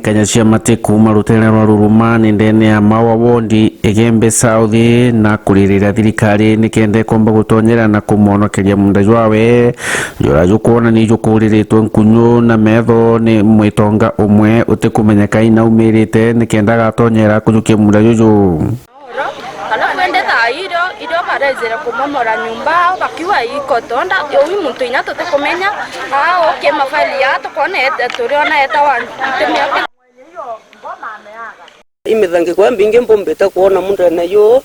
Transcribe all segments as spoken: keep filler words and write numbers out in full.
Kenya cia Mati kuuma rutere rwa Ruruma ni ndene ya Maua Ward, Igembe South, na kuririra thirikari nikenda ikomba gutonyera na kumwonokeria munda jwawe, jura jukwona ni jukuriritwe nkunyu na metho ni mwitonga umwe utikumenyeka inaumirite nikenda agatonyera kujukia munda juju. Alafu ende thaa irio, irio barejere kumomora nyumba ao bakiuga iko tonda, uyu muntu inya tutikumenya, aa, uki mafaili aa tukwona ete-, turiona etawa ntimio. Imithangiko imbingi mbumbite kwona mundene yu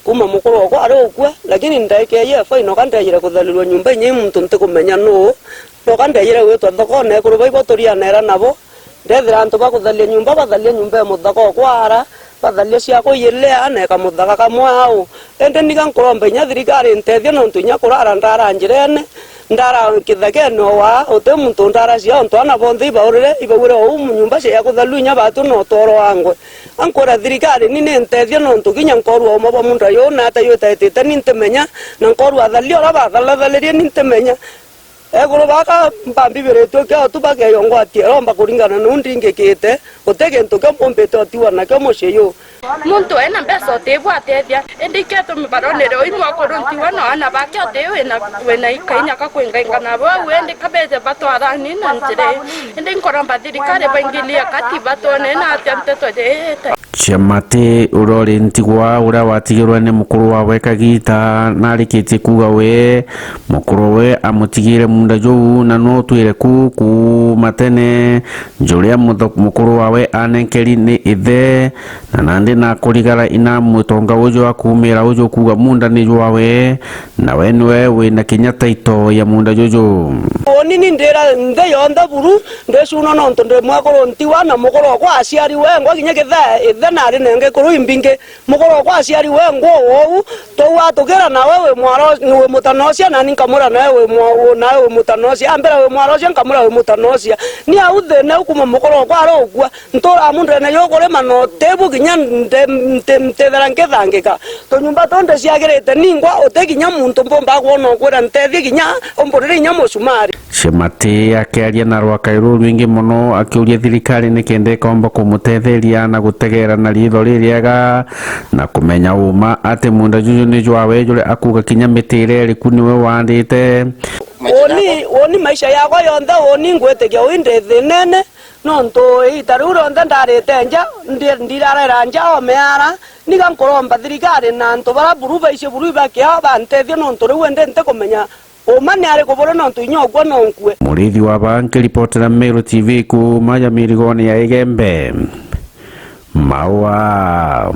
kuma mukuru okwa ari ukua, lakini ndaika iji ya faino ka ndejire kutharirua nyumba inya i muntu ntikumenya nuu, noka ndejire gwitwa thokone ekuru baibo turianera nabo, ndethira antu ba kutharia nyumba, batharia nyumba ya muthaka okwa ara, batharia ciakwa ijiri aa na eka muthaka kamwe au. Indi niga nkuromba inya thirikari intethie, nontu inya kurara ndara njirene, ndara kithakene o waa, uti muntu undara cia, ontu ana bonthe ibaurire, ibaure ou nyumba cia kutharirua inya batu na utoro wangwe. Ankwira thirikari ni nintethie, nontu kinya nkorua uma bwa munda yu na ata yu itaitite ni ntimenya, na nkorua atharia uria batharatharerie ni ntimenya. Ekuru baka mbambibiritue kio tu bakeyo ngwati iromba kuringana na u ndingikite, guti gintu kio mbumbite utiwa nakio mucii yu. Muntu ena mbeca utibu atethia, indi iketumi baronere ui mwakuru ntiwa na ana bake uti wina, wina ikainya ka kwingainga nabo au, indi kabeje batwarani na njira ii. Indi nkoromba thirikari baingilie kati batwone na atia nteto jiite. Ciamati uria uri ntigwa uria watigirwe ni mukuru wawe kagita narikitie kuuga we mukuru we amutigire munda juu na no utwire ku kuuma tene, juria mutho-, mukuru wawe anenkeri ni ithe, na nandi nakurigara ina mutonga uju akuumira uju kuuga munda ni jwawe, nawe niwe wina kinya taito ya munda juju. Uuni ni ndira nthi yonthe buru, ndicuna nontu ndi mwekuru ntiwa, na mukuru okwa aciari wengwa kinya kithaa ithe nari nengi kuru imbingi. Mukuru okwa aciari wengwa uu, twauga tukira nawe wi mwaro, wi mutanocia, nani nkamwira nawe wi mwa-, nawe wi mutanocia. Ambira wi mwarocia, nkamwira wi mutanocia. Ni au thina u kuma mukuru okwa ari ukua. Nturaa mundene jukurima na utibu kinya nte-, nte-, ntithera nkithangika. Tunyumba tundi ciagirite ningwa, uti kinya muntu mbumba kwona ukwira ntethie kinya umburire inya mucumari. Ciamati akiaria na rwakai rurwingi mono akiuria thirikari nikenda ikomba kumutetheria na gutegera na riitho ririega na kumenya uma ati munda juju ni jwawe juria akuuga kinya miti iria iriku niwe waandite. Uuni, uuni maisha yakwa yonthe uuni ngwitikia ui ndi thinene. Nontu iita riu rionthe ndarite nja, ndi-, ndirarera nja o miara, niga nkuromba thirikari na antu bara buru baici buru ibakea bantethie, nontu riu indi ntikumenya uma ni ariku buru, nontu inya ukua no nkue. Murithi wa ba nkiripotera Meru T V kuuma ya mirigone ya Igembe. Maua.